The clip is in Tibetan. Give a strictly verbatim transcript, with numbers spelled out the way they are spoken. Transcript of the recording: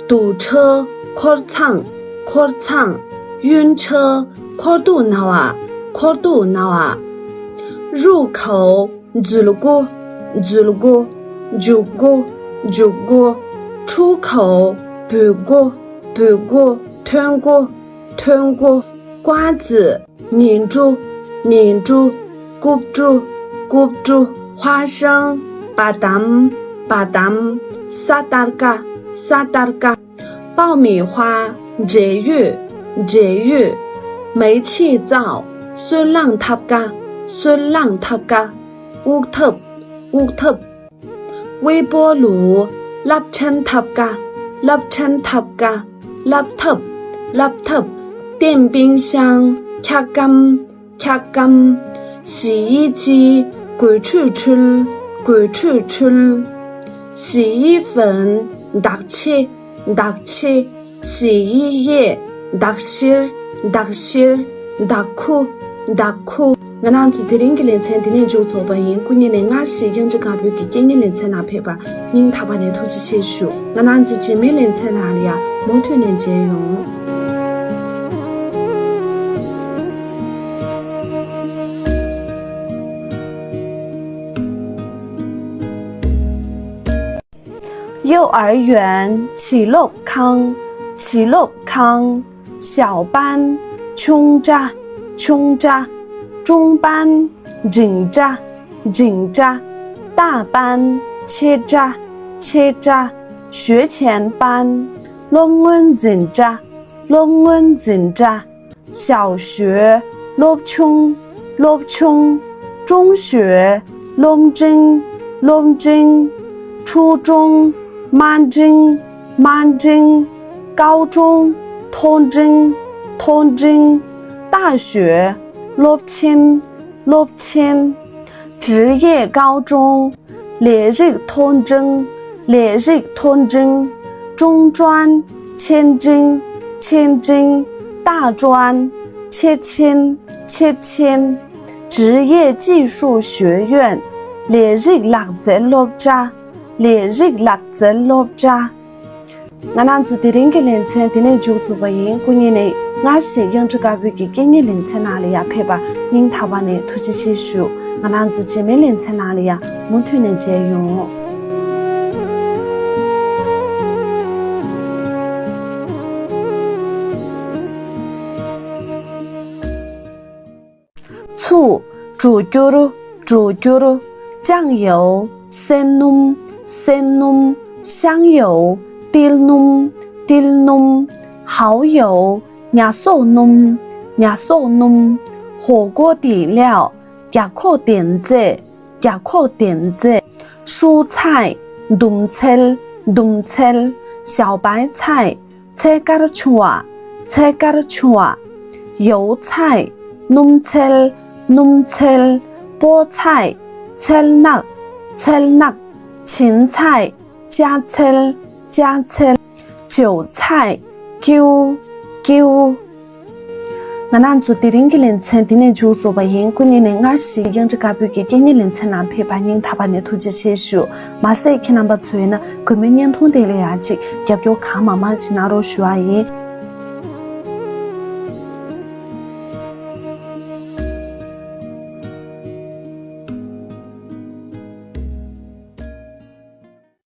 堵车། འཁོར་ཚང་། འཁོར་ཚང་། 晕车། འཁོར་སྡུག་ན་བ། འཁོར་སྡུག་ན་བ། 入口། འཛུལ་སྒོ། འཛུལ་སྒོ། འཇུག་སྒོ། འཇུག་སྒོ། 出口། འབུད་སྒོ། འབུད་སྒོ། 通过། 通过། 瓜子། 念珠。念珠། 珠珠。珠珠། 花生། བ་དམ། བ་དམ། 沙达嘎。沙达嘎། 爆米花། འབྲས་ཡོས། འབྲས་ཡོས། 煤气灶། སོལ་རླངས་ཐབ་ཀ། སོལ་རླངས་ཐབ་ཀ། 熨斗། 熨斗། 微波炉། སླབ་ཕྲེང་ཐབ་ཀ། སླབ་ཕྲེང་ཐབ་ཀ། laptop། laptop། 电冰箱། འཁྱག་སྒམ། འཁྱག་སྒམ། 洗衣机། 过去吹。过去吹。 洗衣粉། འདག་ཕྱེ། འདག་ཕྱེ། 洗衣液། འདག་ཕྱིར། འདག་ཕྱིར། འདག་ཁུ། འདག་ཁུ། ང་རང་ཚོ་དེ་རིང་གི་ལེ་ཚན་འདི་ནས་མཇུག་རྫོགས་པ་ཡིན། སྐུ་ཉིད་ནས་སྔར་བཞིན་དབྱངས་ཅན་དཀར་པོའི་གི་སྐད་གཉིས་ལེ་ཚན་ནང་ཕེབས་པར་སྙིང་ཐག་པ་ནས་ཐུགས་རྗེ་ཆེ་ཞུ། ང་རང་ཚོ་རྗེས་མའི་ལེ་ཚན་ནང་ལ་ཡང་མུ་མཐུད་ནས་མཇལ་ཡོང་། 幼儿园། 起落康。起落康。 小班། ཆུང་དྲ། ཆུང་དྲ། 中班། འབྲིང་དྲ། འབྲིང་དྲ། 大班། ཆེ་དྲ། ཆེ་དྲ། 学前班། སློབ་སྔོན་འཛིན་གྲྭ། སློབ་སྔོན་འཛིན་གྲྭ། 小学། སློབ་ཆུང་། སློབ་ཆུང་། 中学། སློབ་འབྲིང་། སློབ་འབྲིང་། 初中། དམའ་འབྲིང་། དམའ་འབྲིང་། 高中། མཐོ་འབྲིང་། མཐོ་འབྲིང་། 大学། སློབ་ཆེན། སློབ་ཆེན། 职业高中། ལས་རིགས་མཐོ་འབྲིང་། ལས་རིགས་མཐོ་འབྲིང་། 中专། ཆེ་འབྲིང་། ཆེ་འབྲིང་། 大专། ཆེ་ཆེན། ཆེ་ཆེན། 职业技术学院། ལས་རིགས་ལག་རྩལ་སློབ་གྲྭ། ལས་རིགས་ལག་རྩལ་སློབ་གྲྭ། ང་རང་ཚོ་དེ་རིང་གི་ལེ་ཚན་འདི་ནས་མཇུག་རྫོགས་པ་ཡིན། སྐུ་ཉིད་ནས་སྔར་བཞིན་དབྱངས་ཅན་དཀར་པོའི་གི་སྐད་གཉིས་ལེ་ཚན་ནང་ལ་ཡང་ཕེབས་པར་སྙིང་ཐག་པ་ནས་ཐུགས་རྗེ་ཆེ་ཞུ། ང་རང་ཚོ་རྗེས་མའི་ལེ་ཚན་ནང་ལ་ཡང་མུ་མཐུད་ནས་མཇལ་ཡོང་། 醋། བྲོ་སྐྱུར། བྲོ་སྐྱུར། 酱油། སེན་སྣུམ། སེན་སྣུམ། 香油། ཏིལ་སྣུམ། ཏིལ་སྣུམ། 蠔油། ཉ་སོག་སྣུམ། ཉ་སོག་སྣུམ། 火锅底料། རྒྱ་ཁོག་དེམ་རྫས། རྒྱ་ཁོག་དེམ་རྫས། 蔬菜། ཟླུམ་ཚལ། ཟླུམ་ཚལ། 小白菜། ཚལ་དཀར་ཆུང་བ། ཚལ་དཀར་ཆུང་བ། 油菜། སྣུམ་ཚལ། སྣུམ་ཚལ། 菠菜། ཚལ་ནག། ཚལ་ནག། 芹菜། ཅ་ཚལ། ཅ་ཚལ། 韭菜། སྐྱེའུ། སྐྱེའུ། ང་རང་ཚོ་དེ་རིང་གི་ལེ་ཚན་འདི་ནས་མཇུག་རྫོགས་པ་ཡིན། སྐུ་ཉིད་ནས་སྔར་བཞིན་དབྱངས་ཅན་དཀར་པོའི་གི་སྐད་གཉིས་ལེ་ཚན་ནང་ཕེབས་པར་སྙིང་ཐག་པ་ནས་ཐུགས་རྗེ་ཆེ་ཞུ། མ་ཟད་ཁྱེད་རྣམ་པ་ཚོ་ཡིན་ན་གུས་མོའི་བརྙན་ཐུང་དེ་ལ་ཡང་ཅིག་རྒྱབ་སྐྱོར་གང་མང་མང་ཅིག་གནང་རོགས་ཞུ་བ་ཡིན།